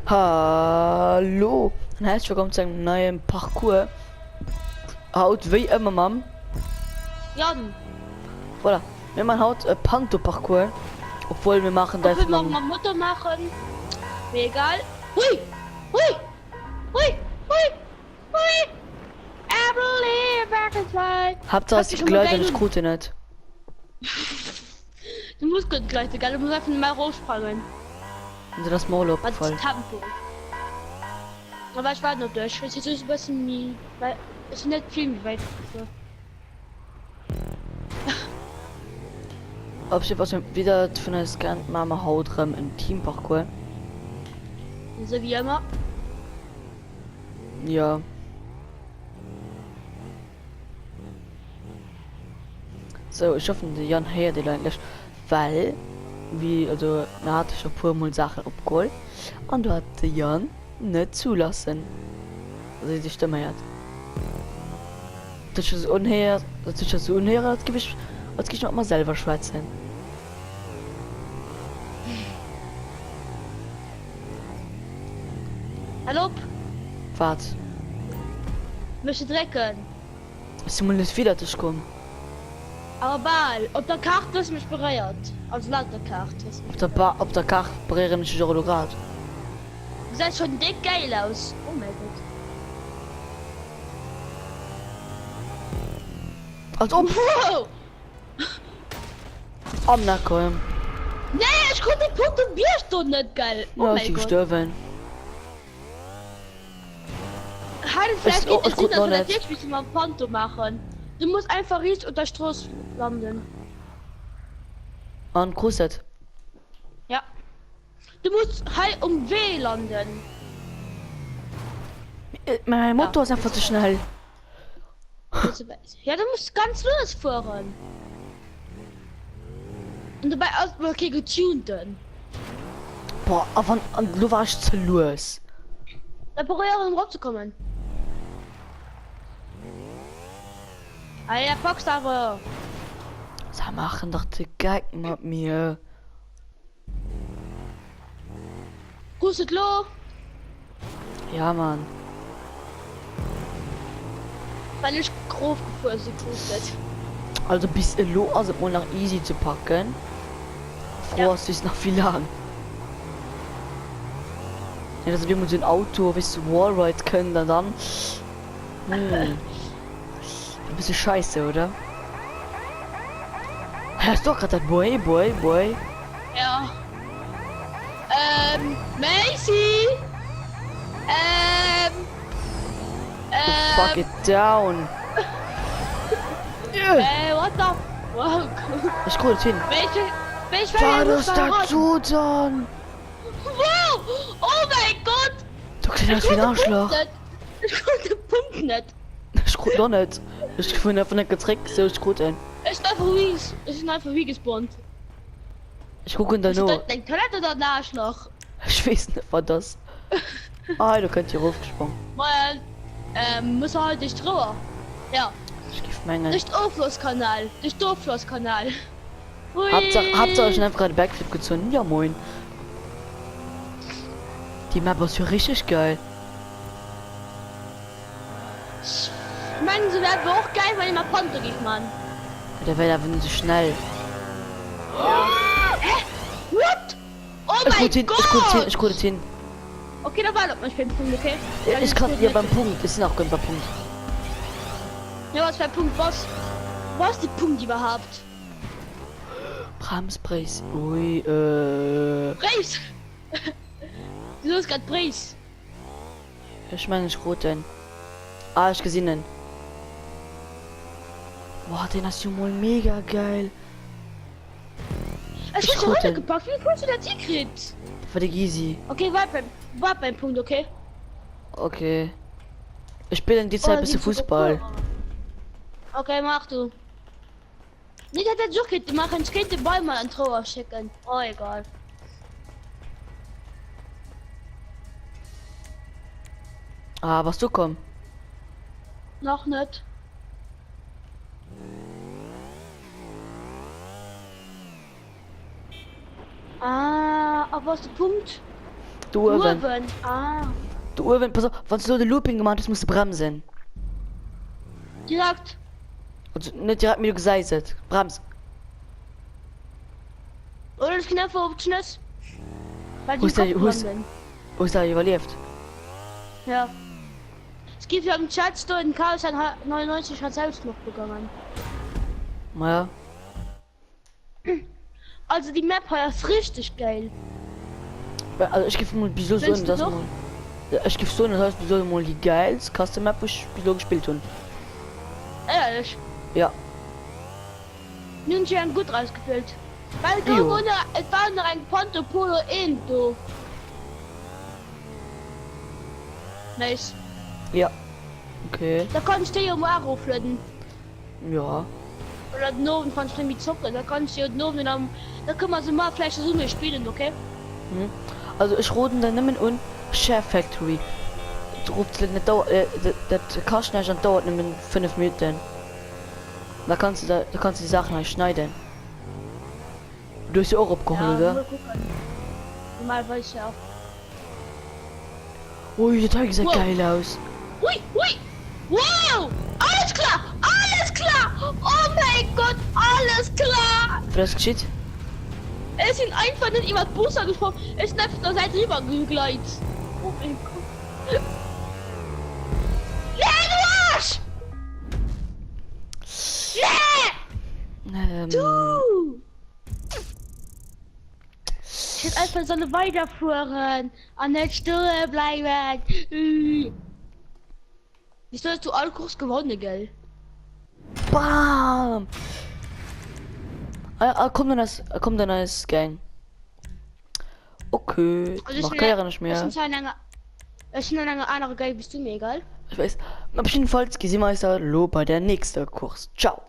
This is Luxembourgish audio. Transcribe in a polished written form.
Hallo an herzlich willkommen zu engem neien Parcours. Haut wéi ëmmer mam Jan. Voilà, mir man haut e Panto-Parcours. Obwohl mir machen dat Obwohl mam Motor machen. Mir egal. Hui! Hui! Hui! Hui! Hui! I believe I can fly. Hauptsache es gleiten an ech krut en net. Du muss gutt gleiten, gell? Du muss einfach normal raussprangen. Und dat ass mer och opgefall. Tempo. Aber ich warte op dech. Ech si e bëssen méi well ech sinn net vill méi wäit gefuer. Op jiddwer Fall wieder vun eis kennt, maache mer haut erëm en Teamparcours. Esou wéi ëmmer. Jo. Sou, ech hoffen de Yann héiert elo endlech, well wéi also mir hate scho puer mol Saachen opgeholl an do hat de Yann net zulassen, dass ee seng Stëmm héiert. Dat huet sech esou unhéiert, dat huet sech esou unhéieren, als géif ech, als géif ech mat mer selwer schwätzen. Hal op! Wat? Mech ze drécken. Ech si mol net widder dech komm. Awer bal. Op der Kaart hues de mech beréiert. Also laut der Kaart hues de mech Op der beréiert. Op der Kaart beréieren ech dech och elo grad. Gesäit schon déck gäil aus. Oh mäi Gott. Als ob! Wow! Am na komm. Nee, ech krut de Punkt um Bierg do net, gell? Oh Ja, ech mäi si Gott. gestuerwen. Hei, Ech, vielleicht oh, geht ech es Sinn, krut dass noch wir das net. wirklich bisschen am Panto machen. Du musst einfach richts unter Stross landen. An krus et. Ja. Du musst hei um W landen. Äh, Mein Ja. Motor ass einfach ze schnell. Ja, du musst ganz los fuhren. Und dabei ass okay getunten. Boah, a wann, an lo war ech ze lues. Da probéieren eropzekommen. Ah ja, packst awer. Se maachen dach de Geck mat mir. Krus et lo? Ja Mann. Well ech grof gefuer si krus et. Also bis elo ass et mol nach easy ze packen. Fro Ja. ass just nach wéi laang. Ja, dass op eemol sou en Auto wéis de Wallride kënnt an dann hm e bësse scheisse oder? Hä, ass du och grad dat Boy boy boy? Ja. Ähm, Macy! Ähm, Oh fuck ähm, it down! äh, what the fuck? Ech krut et hin. Welche, welch Wat war ass dat do dann? Wow! Oh mein Gott! Du gesäis Ich aus wéi en krut de Punkt Arschlach. net! Ich krut de Punkt net! Ech krut och net. Ech hunn einfach net gezréckt, sou ech krut en. Ech sinn einfach wee, ech sinn einfach wee gespawnt. Ech kucken Ass derno. dat eng Toilette oder en Arschloch? Ech weess net wat ass. Ah do kënnt hie rofgesprong. Moien, ähm, muss mer haut duerch d'Rouer? Ja. Ech giff mengen. Duerch d'Oflosskanal, duerch d'Oflosskanal. Hui! Haaptsaach, Haaptsaach ech hunn einfach grad e Backflip gezunn. Ja moin. Déi Map ass jo richteg geil. Ech mengen se wär och geil wann een mat Panto géif man. Der wär awer net sou schnell. Ja. Hä? What? Oh Ech mein krut hin, ech krut hin, Gott! ech krut et hin. Okay, da wart op mech beim Punkt, okay? Ja, ech kann, ja beim Punkt, ech sinn nach guer net beim Punkt. Ja, was beim Punkt, was? Wo ass de Punkt iwwerhaapt? Bremsbréis, ui, äh. Bréis! Du soos grad Bréis. Ech mengen ech krut en. Ah ech gesinn en. Boah deen ass jo mol mega geil. Ech Ech hun krut se en. gepackt. Wéi hues du dat hikritt? Dat war déck easy. Okay waart beim waart beim Punkt okay. Okay. Ech spillen déi Oh, Zäit da bësse sinn se Fussball. Okay mach du. Nee dat hätt ech och kéinte maachen. Ech kéint de Ball mol an d'Rouer schécken. Oh egal. Ah bass du komm? Nach net. Ah, a wou ass de Punkt? Do uewen. Uewen, ah. Do uewen, pass op, wann s du elo de Looping gemaach hues, muss de bremsen. Direkt. Also net direkt, mee du gesäis et. Brems. Oder ech ginn einfach op d'Schnëss. Well Hues déi de, Kopf hues, landen. hues de iwwerlieft? Ja. Es gibt ja im Chat stoen, Chaos 99 hat Selbstmord begangen. Maja. Also déi Map hei ass richteg geil. Also ech giff mol bis elo soen, dass mol ech giff soen, dat ass bis elo mol déi geilst Custom Map wou ech bis elo gespillt hunn. Éierlech? Ja. Mir hunn scho eng gutt rausgefëllt. Well et gouf och nach, et war nach eng Panto Polo 1 do. Nice. Ja. Okay. Da kann ech déi jo mol eroflueden. Ja. Oder den Owend wann ech net méi zocken, da kann ech jo den Owend am, da kënne mer se mar vläicht zesumme spillen, ok? Hm. Also ech roden der nëmmen un Share Factory erofzelueden, dat dauert, dat kascht näischt an dauert nëmmen 5 Minuten. Da kanns de da kanns de déi Saachen hei schneiden. Du hues jo och opgeholl, Ja, oder? mol kucken. Normalerweis ja. Ui, dat hei gesäit Wow. geil aus. Ui, ui! Wow! Alles klar! Alles klar! Oh mein Gott, alles klar! Wat ass geschitt? Ech sinn einfach net iwwer d'Booster gesprong, ech sinn einfach zur Säit riwwer gegleit. Oh mein Gott. Nee, du Arsch! Nee! Ähm. Du! Ech hätt einfach solle weiderfueren an net stoe bleiwen. Wieso hues du all Course gewonnen, gell? Bam! Ah, ah, komm dann als, ah, komm dann als Gang. Okay, Also ich bin, markéieren ech ich mir. bin zwar in enger, ich bin in enger anderen Gang, bist du mir egal. Ich weiß. Op jeden Fall gesi mer eis da lo bei der nächster Course. Ciao.